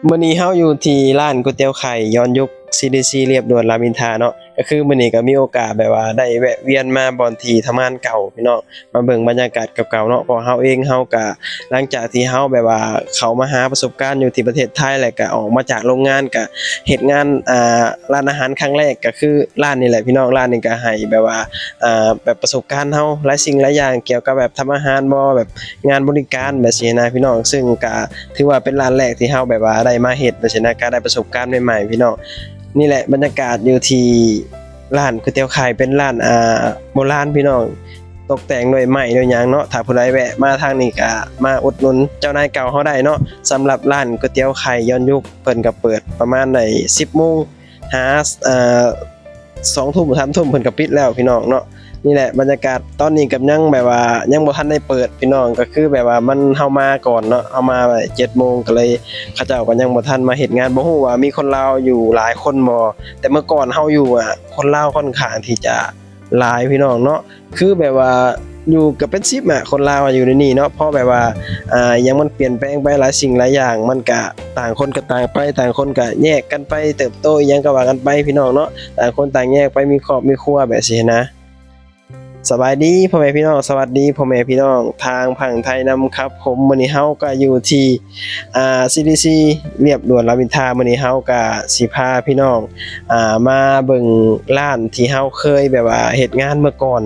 ມື້ນີ້ເຮົາຢູ່ທີ່ຮ້ານກ໋ວຍຕຽວໄຂ່ຍ້ອນຍຸກ ຊີດີຊີ ລຽບດ່ວນລາມອິນທາເນາະ. ກໍຄືມື້ນີ້ກໍມີໂອກາດແບບວ່າໄດ້ແວະວຽນມາບ່ອນທີ່ທຳງານເກົ່າພີ່ນ້ອງ, ມາເບິ່ງບັນຍາກາດເກົ່າໆເນາະ. ເພາະເຮົາເອງເຮົາກໍ ຫຼັງຈາກທີ່ເຮົາແບບວ່າເຂົ້າມາຫາປະສົບການຢູ່ທີ່ປະເທດໄທ ແລ້ວກໍອອກມາຈາກໂຮງງານ ກໍເຮັດງານ ອ່າ ຮ້ານອາຫານຄັ້ງແລກ ກໍຄືຮ້ານນີ້ແຫຼະພີ່ນ້ອງ. ຮ້ານນີ້ກໍໃຫ້ແບບວ່າ ອ່າ ແບບປະສົບການເຮົາຫຼາຍສິ່ງຫຼາຍຢ່າງ ກ່ຽວກັບແບບທຳອາຫານບໍ ແບບງານບໍລິການແບບຊີ້ນະພີ່ນ້ອງ. ຊຶ່ງກໍຖືວ່າເປັນຮ້ານແລກທີ່ເຮົາແບບວ່າໄດ້ມາເຮັດແບບຊີ້ນະ, ກໍໄດ້ປະສົບການໃໝ່ໆພີ່ນ້ອງ. ນີ້ແຫຼະບັນຍາກາດຢູ່ທີ່ຮ້ານກ໋ວຍຕຽວໄຂ່ ເປັນຮ້ານ ອ່າ ໂບລານພີ່ນ້ອງ, ຕົກແຕ່ງດ້ວຍໄມ້ດ້ວຍຫຍັງເນາະ. ຖ້າຜູ້ໃດແວະມາທາງນີ້ກໍມາອຸດໜູນເຈົ້ານາຍເກົ່າເຮົາໄດ້ເນາະ. ສຳລັບຮ້ານກ໋ວຍຕຽວໄຂ່ຍ້ອນຍຸກ ເພິ່ນກໍເປີດປະມານໄດ້ສິບໂມງ ຫາ ເອີ ສອງທຸ່ມ ສາມທຸ່ມ ເພິ່ນກໍປິດແລ້ວພີ່ນ້ອງເນາະ. ນີ້ແຫຼະບັນຍາກາດຕອນນີ້ກໍຍັງແບບວ່າຍັງບໍ່ທັນໄດ້ເປີດພີ່ນ້ອງ, ກໍຄືແບບວ່າມັນ ເຮົາມາກ່ອນເນາະ, ເຮົາມາເຈັດໂມງ ກໍເລີຍເຂົາເຈົ້າກໍຍັງບໍ່ທັນມາເຮັດງານ. ບໍ່ຮູ້ວ່າມີຄົນລາວຢູ່ຫຼາຍຄົນບໍ່, ແຕ່ເມື່ອກ່ອນເຮົາຢູ່ອະ ຄົນລາວຄ່ອນຂ້າງທີ່ຈະຫຼາຍພີ່ນ້ອງເນາະ. ຄືແບບວ່າຢູ່ເກືອບເປັນສິບອະ ຄົນລາວຢູ່ໃນນີ້ເນາະ. ເພາະແບບວ່າ ອ່າ ອີ່ຫຍັງມັນປ່ຽນແປງໄປຫຼາຍສິ່ງຫຼາຍຢ່າງ, ມັນກະ ຕ່າງຄົນກໍຕ່າງໄປ, ຕ່າງຄົນກໍແຍກກັນໄປເຕີບໂຕ ອີ່ຫຍັງກໍວ່າກັນໄປພີ່ນ້ອງເນາະ. ຕ່າງຄົນຕ່າງແຍກໄປມີຄອບມີຄົວແບບຊີ້ນະ. ສະບາຍດີພໍ່ແມ່ພີ່ນ້ອງ, ສະຫວັດດີພໍ່ແມ່ພີ່ນ້ອງທາງຝັ່ງໄທນຳຄັບຜົມ. ມື້ນີ້ເຮົາກໍຢູ່ທີ່ ອ່າ ຊີດີຊີ ລຽບດ່ວນລາມອິນທາ. ມື້ນີ້ເຮົາກໍຊິພາພີ່ນ້ອງ ອ່າ ມາເບິ່ງຮ້ານທີ່ເຮົາເຄີຍແບບວ່າເຮັດງານເມື່ອກ່ອນ,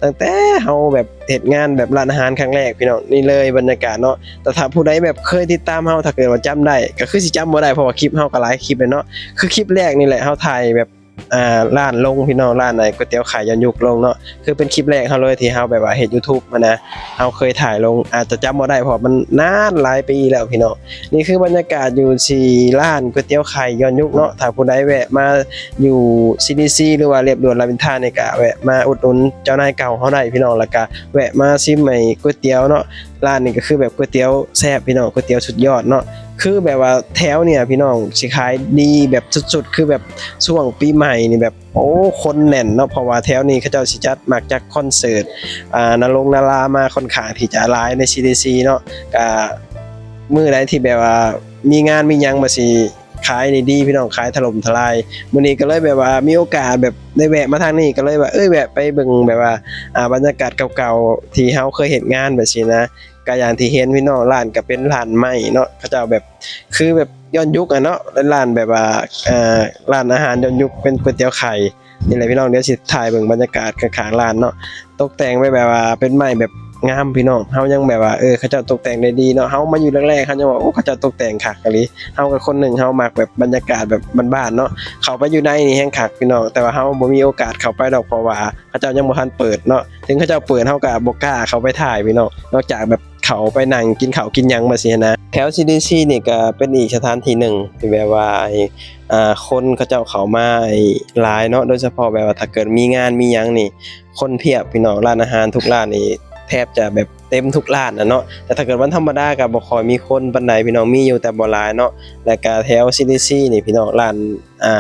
ຕັ້ງແຕ່ເຮົາແບບເຮັດງານແບບຮ້ານອາຫານຄັ້ງແລກພີ່ນ້ອງ. ນີ້ເລີຍບັນຍາກາດເນາະ. ແຕ່ຖ້າຜູ້ໃດແບບເຄີຍຕິດຕາມເຮົາ ຖ້າເກີດວ່າຈຳໄດ້ ກໍຄືຊິຈຳບໍ່ໄດ້ ເພາະວ່າຄລິບເຮົາກໍຫຼາຍຄລິບແລ້ວເນາະ. ຄືຄລິບແລກນີ້ແຫຼະ ເຮົາຖ່າຍແບບ ອ່າ ຮ້ານລົງພີ່ນ້ອງ, ຮ້ານໄອ້ກ໋ວຍຕຽວໄຂ່ຍ້ອນຍຸກລົງເນາະ. ຄືເປັນຄລິບແລກເຮົາເລີຍທີ່ເຮົາແບບວ່າເຮັດ YouTube ຫັ້ນນະ, ເຮົາເຄີຍຖ່າຍລົງ. ອາດຈະຈຳບໍ່ໄດ້ ເພາະວ່າມັນນານຫຼາຍປີແລ້ວພີ່ນ້ອງ. ນີ້ຄືບັນຍາກາດຢູ່ທີ່ຮ້ານກ໋ວຍຕຽວໄຂ່ຍ້ອນຍຸກເນາະ. ຖ້າຜູ້ໃດແວະມາຢູ່ ຊີດີຊີ ຫຼືວ່າລຽບດ່ວນລາມອິນທານີ້ ກະແວະມາອຸດໜູນເຈົ້ານາຍເກົ່າເຮົາໄດ້ພີ່ນ້ອງ, ແລ້ວກະແວະມາຊິມໄອ້ກ໋ວຍຕຽວເນາະ. ຮ້ານນີ້ກໍຄືແບບກ໋ວຍຕຽວແຊບພີ່ນ້ອງ, ກ໋ວຍຕຽວສຸດຍອດເນາະ. ຄືແບບວ່າແຖວນີ້ພີ່ນ້ອງ ຊິຂາຍດີແບບສຸດໆ, ຄືແບບຊ່ວງປີໃໝ່ນີ້ແບບ ໂອ້ ຄົນແໜ້ນເນາະ. ເພາະວ່າແຖວນີ້ເຂົາເຈົ້າຊິຈັດ ມັກຈັດຄອນເສີດ ອ່າ ນາລົງນາລາມາຄ່ອນຂ້າງທີ່ຈະຫຼາຍໃນ ຊີດີຊີ ເນາະ. ກະມື້ໃດທີ່ແບບວ່າມີງານມີຫຍັງ ມັນຊິຂາຍນີ້ດີພີ່ນ້ອງ, ຂາຍຖະຫຼົ່ມທະລາຍ. ມື້ນີ້ກໍເລີຍແບບວ່າມີໂອກາດແບບໄດ້ແວະມາທາງນີ້ ກໍເລີຍວ່າ ເອີຍ ແວະໄປເບິ່ງແບບວ່າ ອ່າ ບັນຍາກາດເກົ່າໆທີ່ເຮົາເຄີຍເຮັດງານແບບຊີ້ນະ. ກໍຢ່າງທີ່ເຫັນພີ່ນ້ອງ, ຮ້ານກໍເປັນຮ້ານໄມ້ເນາະ, ເຂົາເຈົ້າແບບ ຄືແບບຍ້ອນຍຸກອະເນາະ, ເປັນຮ້ານແບບວ່າ ເອີ ຮ້ານອາຫານຍ້ອນຍຸກ ເປັນກ໋ວຍຕຽວໄຂ່. ນີ້ແຫຼະພີ່ນ້ອງ, ດຽວຊິຖ່າຍເບິ່ງບັນຍາກາດຂ້າງໆຮ້ານເນາະ. ຕົກແຕ່ງໄວ້ແບບວ່າເປັນໄມ້ແບບງາມພີ່ນ້ອງ, ເຮົາຍັງແບບວ່າ ເອີ ເຂົາເຈົ້າຕົກແຕ່ງໄດ້ດີເນາະ. ເຮົາມາຢູ່ແລກໆ ເຮົາຍັງວ່າ ໂອ້ ເຂົາເຈົ້າຕົກແຕ່ງຄັກອີ່ຫຼີ. ເຮົາກໍຄົນໜຶ່ງ ເຮົາມັກແບບບັນຍາກາດແບບບ້ານໆເນາະ, ເຂົ້າໄປຢູ່ໃນນີ້ແຮງຄັກພີ່ນ້ອງ. ແຕ່ວ່າເຮົາບໍ່ມີໂອກາດເຂົ້າໄປດອກ ເພາະວ່າ ເຂົາເຈົ້າຍັງບໍ່ທັນເປີດເນາະ. ເຖິງເຂົາເຈົ້າເປີດ ເຮົາກໍບໍ່ກ້າເຂົ້າໄປຖ່າຍພີ່ນ້ອງ, ນອກຈາກແບບເຂົ້າໄປນັ່ງກິນເຂົ້າກິນຫຍັງແບບຊີ້ນະ. ແຖວ ຊີດີຊີ ນີ້ກໍເປັນອີກສະຖານທີ່ໜຶ່ງທີ່ແບບວ່າ ອ່າ ຄົນເຂົາເຈົ້າເຂົ້າມາຫຼາຍເນາະ, ໂດຍສະເພາະແບບວ່າຖ້າເກີດມີງານມີຫຍັງນີ້ ຄົນພຽບພີ່ນ້ອງ. ຮ້ານອາຫານທຸກຮ້ານນີ້ແທບຈະແບບເຕັມທຸກຮ້ານນະເນາະ, ແຕ່ຖ້າເກີດວັນທຳມະດາກໍບໍ່ຄ່ອຍມີຄົນປານໃດພີ່ນ້ອງ, ມີຢູ່ແຕ່ບໍ່ຫຼາຍເນາະ. ແລ້ວກໍແຖວ ຊີດີຊີ ນີ້ພີ່ນ້ອງ, ຮ້ານ ອ່າ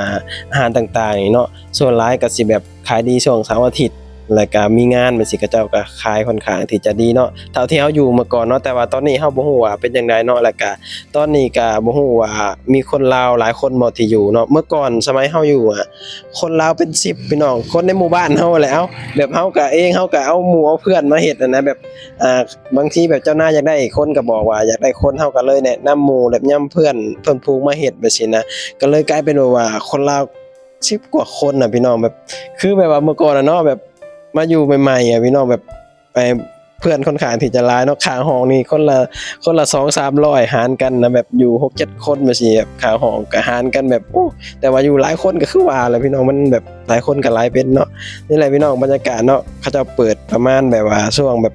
ອາຫານຕ່າງໆນີ້ເນາະ, ສ່ວນຫຼາຍກໍຊິແບບຂາຍດີຊ່ວງເສົາອາທິດ ແລ້ວກໍມີງານແບບຊີ້ ເຂົາເຈົ້າກໍຂາຍຄ່ອນຂ້າງທີ່ຈະດີເນາະ ເທົ່າທີ່ເຮົາຢູ່ເມື່ອກ່ອນເນາະ. ແຕ່ວ່າຕອນນີ້ເຮົາບໍ່ຮູ້ວ່າເປັນຈັ່ງໃດເນາະ, ແລ້ວກໍຕອນນີ້ກໍບໍ່ຮູ້ວ່າມີຄົນລາວຫຼາຍຄົນບໍ່ທີ່ຢູ່ເນາະ. ເມື່ອກ່ອນສະໄໝເຮົາຢູ່ອະ ຄົນລາວເປັນສິບພີ່ນ້ອງ, ຄົນໃນໝູ່ບ້ານເຮົາແຫຼະ. ເອົາ ແບບເຮົາກໍເອງ ເຮົາກໍເອົາໝູ່ເອົາເພື່ອນມາເຮັດຫັ້ນນະ, ແບບ ອ່າ ບາງທີແບບເຈົ້ານາຍຢາກໄດ້ຄົນກໍບອກວ່າຢາກໄດ້ຄົນ, ເຮົາກໍເລີຍແນະນຳໝູ່ ແບບຍາມເພື່ອນ ເພື່ອນຝູງມາເຮັດແບບຊີ້ນະ. ກໍເລີຍກາຍເປັນແບບວ່າຄົນລາວສິບກວ່າຄົນນະພີ່ນ້ອງ, ແບບ ຄືແບບວ່າເມື່ອກ່ອນນະເນາະ ແບບມາຢູ່ໃໝ່ໆອະພີ່ນ້ອງ, ແບບ ໄອ້ ເພື່ອນຄ່ອນຂ້າງທີ່ຈະຫຼາຍເນາະ, ຄ່າຫ້ອງນີ້ຄົນລະ ຄົນລະສອງສາມຮ້ອຍ ຫານກັນນະ, ແບບຢູ່ຫົກເຈັດຄົນແບບຊີ້ ແບບຄ່າຫ້ອງກໍຫານກັນແບບ ໂອ້ ແຕ່ວ່າຢູ່ຫຼາຍຄົນກໍຄືວ່າແຫຼະພີ່ນ້ອງ, ມັນແບບຫຼາຍຄົນກໍຫຼາຍເປັນເນາະ. ນີ້ແຫຼະພີ່ນ້ອງ ບັນຍາກາດເນາະ, ເຂົາເຈົ້າເປີດປະມານແບບວ່າຊ່ວງແບບ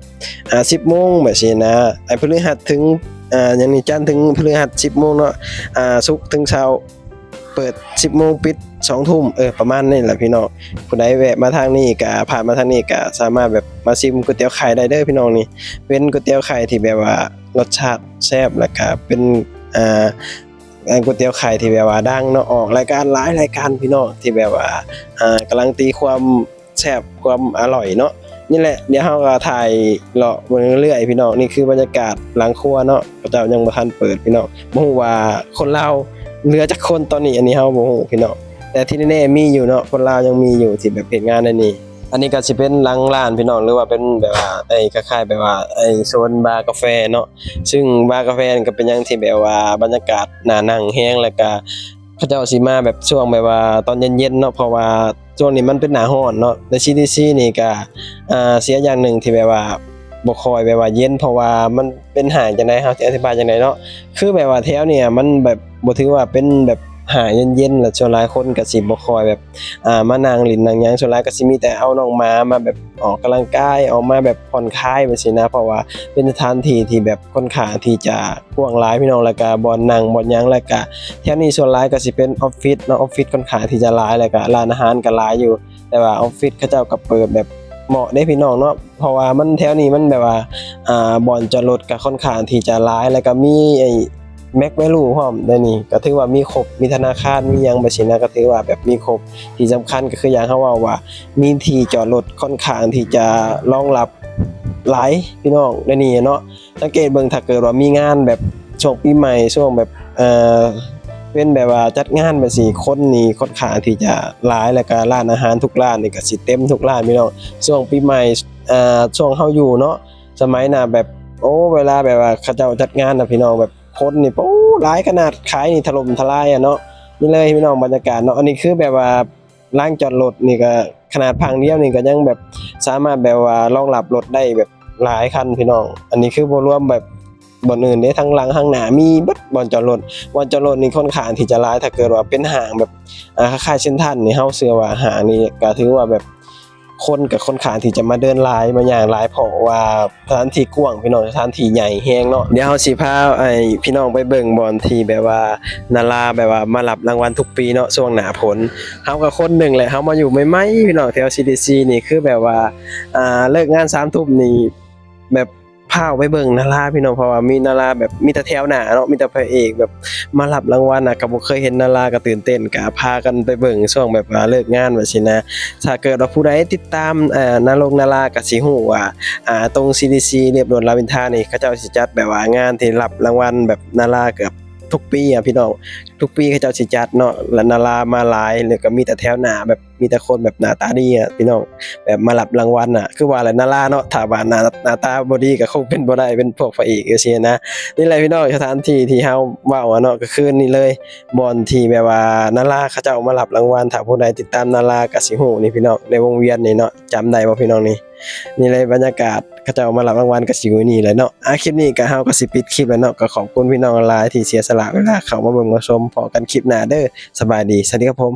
ອ່າ ສິບໂມງແບບຊີ້ນະ, ໄອ້ ພະລືຫັດເຖິງ ອ່າ ຫຍັງນີ້ ຈັນເຖິງພະລືຫັດ ສິບໂມງເນາະ, ອ່າ ສຸກເຖິງເຊົ້າ ເປີດສິບໂມງ ປິດສອງທຸ່ມ ເອີ ປະມານນີ້ແຫຼະພີ່ນ້ອງ. ຜູ້ໃດແວະມາທາງນີ້ກະ ຜ່ານມາທາງນີ້ກະສາມາດແບບມາຊິມກ໋ວຍຕຽວໄຂ່ໄດ້ເດີພີ່ນ້ອງ. ນີ້ເປັນກ໋ວຍຕຽວໄຂ່ທີ່ແບບວ່າລົດຊາດແຊບ ແລ້ວກະເປັນ ອ່າ ກ໋ວຍຕຽວໄຂ່ທີ່ແບບວ່າດັງເນາະ, ອອກລາຍການຫຼາຍລາຍການພີ່ນ້ອງ ທີ່ແບບວ່າ ອ່າ ກຳລັງຕີຄວາມແຊບຄວາມອະຮ່ອຍເນາະ. ນີ້ແຫຼະ ດຽວເຮົາກໍຖ່າຍເລາະເບິ່ງເລື້ອຍໆ ພີ່ນ້ອງ. ນີ້ຄືບັນຍາກາດຫຼັງຄົວເນາະ, ເຂົາເຈົ້າຍັງບໍ່ທັນເປີດ ພີ່ນ້ອງ. ບໍ່ຮູ້ວ່າຄົນລາວເຫຼືອຈັກຄົນຕອນນີ້, ອັນນີ້ເຮົາບໍ່ຮູ້ ພີ່ນ້ອງ. ແຕ່ທີ່ແນ່ໆມີຢູ່ເນາະ, ຄົນລາວຍັງມີຢູ່ທີ່ແບບເຮັດງານໃນນີ້. ອັນນີ້ກໍຊິເປັນຫຼັງຮ້ານ ພີ່ນ້ອງ, ຫຼືວ່າເປັນແບບວ່າ ໄອ້ ຄ້າຍໆ ແບບວ່າ ໄອ້ ໂຊນບາກາແຟເນາະ. ຊຶ່ງບາກາແຟນີ້ກໍເປັນຫຍັງທີ່ແບບວ່າບັນຍາກາດໜ້ານັ່ງແຮງ, ແລ້ວກໍເຂົາເຈົ້າຊິມາແບບຊ່ວງແບບວ່າຕອນເຢັນໆ ເນາະ, ເພາະວ່າ ຊ່ວງນີ້ມັນເປັນໜ້າຮ້ອນເນາະ, ໃນ ຊີ ທີ ຊີ ນີ້ກະ ອ່າ ເສຍຢ່າງໜຶ່ງທີ່ແບບວ່າບໍ່ຄ່ອຍແບບວ່າເຢັນ ເພາະວ່າມັນເປັນຫ້າງຈັ່ງໃດ ເຮົາຊິອະທິບາຍຈັ່ງໃດເນາະ. ຄືແບບວ່າແຖວນີ້ມັນແບບບໍ່ຖືວ່າເປັນແບບຫ້າງເຢັນໆ ແລ້ວສ່ວນຫຼາຍຄົນກະຊິບໍ່ຄ່ອຍແບບ ອ່າ ມານັ່ງຫຼິ້ນນັ່ງຫຍັງ, ສ່ວນຫຼາຍກະຊິມີແຕ່ເອົານ້ອງໝາມາແບບອອກກຳລັງກາຍ ອອກມາແບບຜ່ອນຄາຍແບບຊີ້ນະ, ເພາະວ່າເປັນສະຖານທີ່ທີ່ແບບ ຂ້ອນຂ້າງທີ່ຈະກວ້າງຫຼາຍ ພີ່ນ້ອງ, ແລ້ວກະບ່ອນນັ່ງບ່ອນຫຍັງ, ແລ້ວກະແຖວນີ້ສ່ວນຫຼາຍກະຊິເປັນອອບຟິດເນາະ, ອອບຟິດຂ້ອນຂ້າງທີ່ຈະຫຼາຍ, ແລ້ວກະຮ້ານອາຫານກະຫຼາຍຢູ່, ແຕ່ວ່າອອບຟິດເຂົາເຈົ້າກະເປີດແບບເໝາະເດ້ ພີ່ນ້ອງເນາະ, ເພາະວ່າມັນ ແຖວນີ້ມັນແບບວ່າ ອ່າ ບ່ອນຈອດລົດກະຂ້ອນຂ້າງທີ່ຈະຫຼາຍ, ແລ້ວກະມີໄອ້ Max Value ພ້ອມ. ດຽວນີ້ກະຖືວ່າມີຄົບ ມີທະນາຄານ ມີຫຍັງແບບຊີ້ນະ, ກະຖືວ່າແບບມີຄົບ. ທີ່ສຳຄັນກະຄືຢ່າງເຮົາເວົ້າວ່າ ມີທີ່ຈອດລົດຂ້ອນຂ້າງທີ່ຈະຮອງຮັບຫຼາຍ ພີ່ນ້ອງ, ດຽວນີ້ເນາະ. ສັງເກດເບິ່ງ ຖ້າເກີດວ່າມີງານແບບຊ່ວງປີໃໝ່ ຊ່ວງແບບ ເອີ ເປັນແບບວ່າຈັດງານແບບຊີ້ ຄົນນີ້ຂ້ອນຂ້າງທີ່ຈະຫຼາຍ, ແລ້ວກະຮ້ານອາຫານທຸກຮ້ານນີ້ກະຊິເຕັມທຸກຮ້ານ ພີ່ນ້ອງ. ຊ່ວງປີໃໝ່ ເອີ ຊ່ວງເຮົາຢູ່ເນາະ ສະໄໝໜ້າແບບ ໂອ້ ເວລາແບບວ່າເຂົາເຈົ້າຈັດງານນະ ພີ່ນ້ອງ, ແບບຄົນນີ້ ໂອ້ ຫຼາຍຂະໜາດ, ຂາຍນີ້ຖະຫຼົ່ມທະລາຍອະເນາະ. ນີ້ເລີຍ ພີ່ນ້ອງ, ບັນຍາກາດເນາະ. ອັນນີ້ຄືແບບວ່າ ລານຈອດລົດນີ້ກະຂະໜາດພັງດຽວນີ້ກະຍັງແບບສາມາດແບບວ່າຮອງຮັບລົດໄດ້ແບບຫຼາຍຄັນ ພີ່ນ້ອງ. ອັນນີ້ຄືບໍ່ລວມແບບບ່ອນອື່ນເດ້, ທາງຫຼັງທາງໜ້າມີເບິດບ່ອນຈອດລົດ. ບ່ອນຈອດລົດນີ້ຂ້ອນຂ້າງທີ່ຈະຫຼາຍ, ຖ້າເກີດວ່າເປັນຫ້າງແບບ ອ່າ ຄ້າຍໆ ເຊັນທຣັນນີ້ ເຮົາເຊື່ອວ່າຫ້າງນີ້ກະຖືວ່າແບບ ຄົນກະຂ້ອນຂ້າງທີ່ຈະມາເດີນຫຼາຍ ມາຍ່າງຫຼາຍ ເພາະວ່າສະຖານທີ່ກວ້າງ ພີ່ນ້ອງ, ສະຖານທີ່ໃຫຍ່ແຮງເນາະ. ດຽວເຮົາຊິພາ ໄອ້ ພີ່ນ້ອງໄປເບິ່ງບ່ອນທີ່ແບບວ່າ ນາລາແບບວ່າມາຮັບລາງວັນທຸກປີເນາະ ຊ່ວງໜ້າຝົນ. ເຮົາກະຄົນໜຶ່ງແຫຼະ ເຮົາມາຢູ່ໃໝ່ໆ ພີ່ນ້ອງ, ແຖວ ຊີ ທີ ຊີ ນີ້ ຄືແບບວ່າ ອ່າ ເລີກງານສາມທຸ່ມນີ້ ແບບພາອອກໄປເບິ່ງນາລາ ພີ່ນ້ອງ, ເພາະວ່າມີນາລາແບບ ມີແຕ່ແຖວໜ້າເນາະ, ມີແຕ່ພະເອກແບບມາຮັບລາງວັນນະ, ກະບໍ່ເຄີຍເຫັນນາລາ ກະຕື່ນເຕັ້ນ, ກະພາກັນໄປເບິ່ງຊ່ວງແບບວ່າເລີກງານແບບຊີ້ນະ. ຖ້າເກີດວ່າຜູ້ໃດຕິດຕາມ ເອີ ນາລົງນາລາກະຊິຮູ້ວ່າ ອ່າ ຕົງ ຊີ ທີ ຊີ ລຽບດ່ວນລາມອິນທານີ້ ເຂົາເຈົ້າຊິຈັດແບບວ່າງານທີ່ຮັບລາງວັນແບບນາລາເກືອບທຸກປີອະ ພີ່ນ້ອງ. ທຸກປີເຂົາເຈົ້າຊິຈັດເນາະ ແລະ ນາລາມາຫຼາຍ ແລ້ວກະມີແຕ່ແຖວໜ້າແບບ ມີແຕ່ຄົນແບບໜ້າຕາດີອະ ພີ່ນ້ອງ, ແບບມາຮັບລາງວັນນະ. ຄືວ່າແຫຼະ ນາລາເນາະ, ຖ້າວ່າໜ້າ ໜ້າຕາບໍ່ດີກະຄົງເປັນບໍ່ໄດ້ເປັນພວກພະເອກຈັ່ງຊີ້ນະ. ນີ້ແຫຼະ ພີ່ນ້ອງ, ສະຖານທີ່ທີ່ເຮົາເວົ້າອະເນາະ ກະຄືນີ້ເລີຍ, ບ່ອນທີ່ແບບວ່ານາລາເຂົາເຈົ້າມາຮັບລາງວັນ. ຖ້າຜູ້ໃດຕິດຕາມນາລາກະຊິຮູ້ນີ້ ພີ່ນ້ອງ, ໃນວົງວຽນນີ້ເນາະ, ຈຳໄດ້ບໍ່ ພີ່ນ້ອງນີ້? ນີ້ເລີຍ ບັນຍາກາດເຂົາເຈົ້າມາຮັບລາງວັນກະຊິຢູ່ນີ້ແຫຼະເນາະ. ອາ ຄລິບນີ້ກະ ເຮົາກະຊິປິດຄລິບແລ້ວເນາະ, ກະຂອບຄຸນພີ່ນ້ອງຫຼາຍທີ່ເສຍສະຫຼະເວລາເຂົ້າມາເບິ່ງມາຊົມ. ພໍ້ກັນຄລິບໜ້າເດີ, ສະບາຍດີ, ສະຫວັດດີຄັບຜົມ.